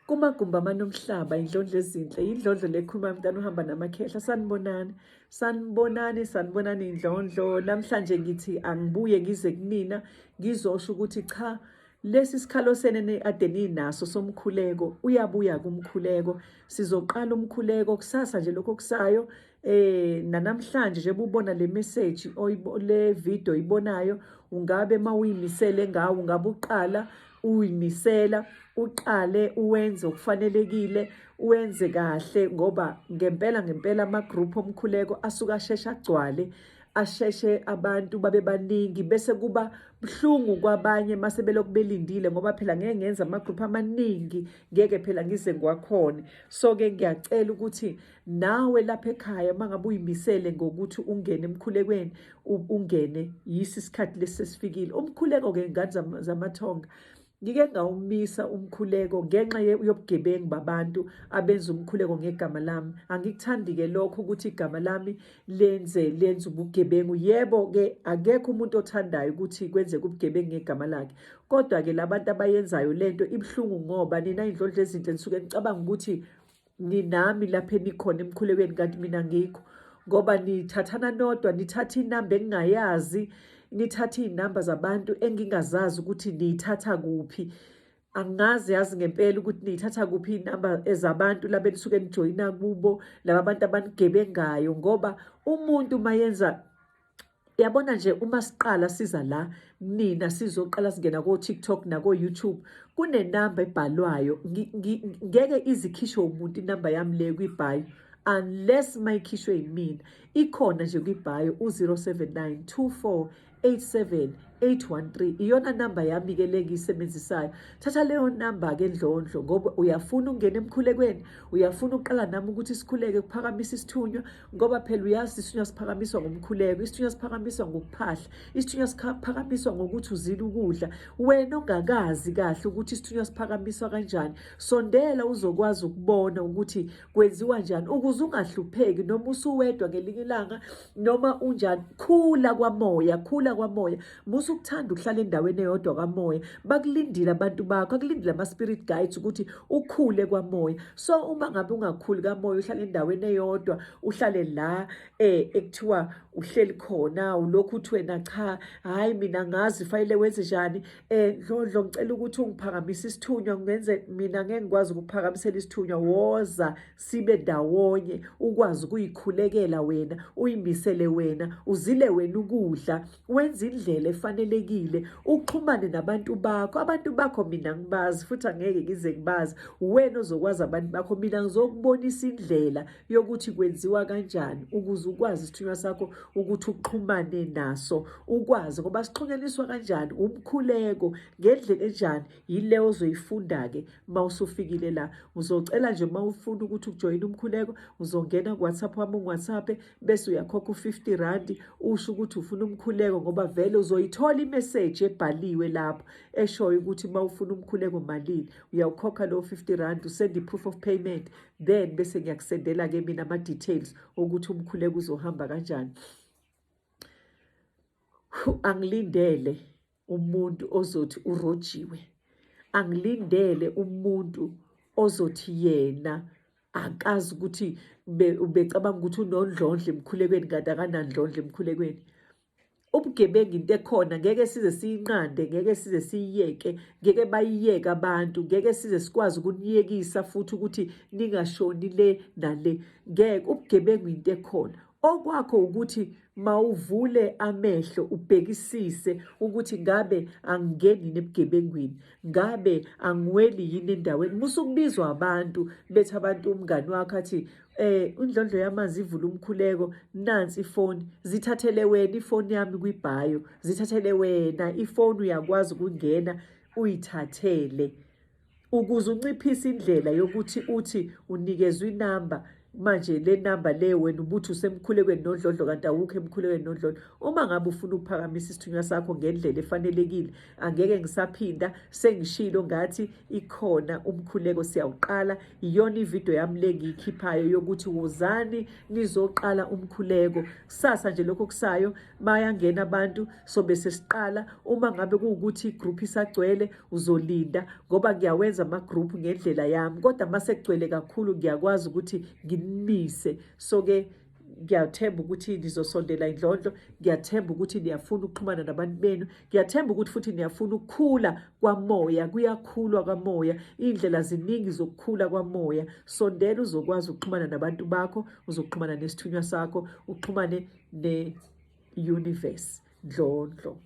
Kumagumbi amane omhlaba, indlondlo ezinhle, indlondlo le ekhuluma mntana uhamba namakhehla. Sanibonani, sanibonani, sanibonani indlondlo. Namhlanje ngithi angibuye ngize kunina ngizosho ukuthi cha, lesi sikhalo sene ade ninaso somkhuleko, uyabuya kumkhuleko. Sizoqala umkhuleko kusasa nje lokho kusayo. Nanamhlanje nje ubona le message le video ibonayo, ungabe mawuyimisele ngawo, ungabe uqala uyimisela, uqale uwenze okufanelekile, uwenze kahle, ngoba ngempela ngempela ama-group omkhuleko asuke asheshe agcwale, asheshe abantu babe baningi, bese kuba buhlungu kwabanye mase belokhu belindile, ngoba phela ngeke ngenze ama-group amaningi, ngeke phela ngize ngiwakhone. So-ke ngiyacela ukuthi nawe lapha ekhaya uma ngabe uyimisele ngokuthi ungene emkhulekweni, ungene, yisi isikhathi lesi sesifikile. Umkhuleko-ke ngane zamathonga, ngike ngawumisa umkhuleko ngenxa yobugebengu babantu abenza umkhuleko ngegama lami. Angikuthandi-ke lokho ukuthi igama lami lenze ubugebengu. Yebo-ke akekho umuntu othandayo ukuthi kwenzeke ubugebengu ngegama lakhe, kodwa-ke labantu abayenzayo lento ibuhlungu, ngoba nina iy'ndlondlo ezinhle nisuke nicabanga ukuthi ninami lapha enikhona emkhulekweni, kanti mina ngikho, ngoba nithathana nodwa, nithatha inamba engingayazi, nithatha iy'namba zabantu engingazazi ukuthi niyithatha kuphi. Angazi yazi ngempela ukuthi niyithatha kuphi iy'namba ezabantu laba enisuke nijoyina kubo, laba bantu abanigebengayo, ngoba umuntu uma yenza, yabona nje uma siqala siza la nina sizoqala singena ko-TikTok nako-YouTube, kunenamba ebhalwayo, ngeke izikhishwe umuntu inamba yami le kwi-bio unless mayikhishwe yimina. Ikhona nje kwi-bio u-079 24 87 813, iyona namba yami-ke le ngiyisebenzisayo. Thatha leyo namba-ke ndlondlo, ngoba uyafuna ukungena emkhulekweni, uyafuna ukuqala nami ukuthi sikhuleke kuphakamisa isithunywa, ngoba phela uyazi isithunywa siphakamiswa ngomkhuleko, isithunywa siphakamiswa ngokuphahla, isithunywa siphakamiswa ngokuthi uzile ukudla. Wena ongakazi kahle ukuthi isithunywa siphakamiswa kanjani, sondela uzokwazi ukubona ukuthi kwenziwa njani, ukuze ungahlupheki noma usuwedwa ngelinye ilanga noma unjani. Khula kwamoya, khula kwamoya. Musa ukuthanda ukuhlala endaweni eyodwa kwamoya. Bakulindile abantu bakho, akulindile ama-spirit guides ukuthi ukhule kwamoya. So uma ngabe ungakhuli kamoya, uhlale endaweni eyodwa, uhlale la ekuthiwa uhleli khona, ulokhu uthi wena cha, hhayi mina ngazi fanele wenze njani. Ndlondlo, ngicela ukuthi ungiphakamise isithunywa, ngenze mina ngeke ngikwazi ukuphakamisela isithunywa. Woza sibe ndawonye, ukwazi ukuyikhulekela wena, uyimisele wena, uzile wena ukudla, wenze indlela efanelekile, uxhumane nabantu bakho. Abantu bakho mina ngibazi futhi angeke ngize ngibazi, wena ozokwazi abantu bakho, mina ngizokubonisa indlela yokuthi kwenziwa kanjani ukuze ukwazi isithunywa sakho ukuthi uxhumane naso, ukwazi ngoba sixhunyaniswa kanjani umkhuleko ngendlela enjani. Yile ozoyifunda-ke uma usufikile la. Uzocela nje uma ufuna ukuthi ujoyine umkhuleko, uzongena ku-WhatsApp wami, ungi-WhatsApp, bese uyakhokha u-50 rand, usho ukuthi ufuna umkhuleko, ngoba vele uzoyithola imeseji ebhaliwe lapho eshoyo ukuthi uma ufuna umkhuleko malini. Uyawukhokha lowo 50 rand, usend i-proof of payment, then bese ngiyakusendela-ke mina ama-details okuthi umkhuleko uzohamba kanjani. Angilindele umuntu ozothi urojiwe, angilindele umuntu ozothi yena akazi ukuthi ubecabanga ukuthi unondlondlo emkhulekweni kanti akanandlondlo emkhulekweni. Ubugebengu into ekhona, ngeke size siyinqande, ngeke size siyiyeke, ngeke bayiyeke abantu, ngeke size sikwazi ukuniyekisa futhi ukuthi ningashoni le nale. Ngeke, ubugebengu into ekhona. Okwakho ukuthi mawuvule amehlo ubhekisise ukuthi ngabe angingeni yini ebugebengwini, ngabe angiweli yini endaweni. Musa ukubizwa abantu, bethi abantu umngani wakho athi indlondlo yamanzi ivula umkhuleko, nansi ifoni, zithathele wena ifoni yami kwibhayo, zithathele wena ifoni, uyakwazi ukungena uyithathele, ukuze unciphise indlela yokuthi uthi unikezwe inamba. Manje le namba le wena ubuthi usemkhulekweni nodlodlo kanti awukho emkhulekweni nodlodlo. Uma ngabe ufuna ukuphakamisa isithunywa sakho ngendlela efanelekile, angeke ngisaphinda, sengishilo ngathi ikhona umkhuleko siyawuqala. Iyona ividiyo yami le ngiyikhiphayo yokuthi wozani nizoqala umkhuleko. Kusasa nje lokho kusayo bayangena abantu sobe sesiqala. Uma ngabe kuwukuthi igroup isagcwele uzolinda ngoba ngiyawenza ama-group ngendlela yami, kodwa uma sekugcwele kakhulu ngiyakwazi ukuthi nginimise. So-ke ngiyathemba ukuthi nizosondela indlondlo, ngiyathemba ukuthi niyafuna ukuxhumana nabantu benu, ngiyathemba ukuthi futhi niyafuna ukukhula kwamoya. Kuyakhulwa kwamoya, iy'ndlela ziningi zokukhula kwamoya. Sondela uzokwazi ukuxhumana nabantu bakho, uzoxhumana nesithunywa sakho, uxhumane ne-universe. Ndlondlo.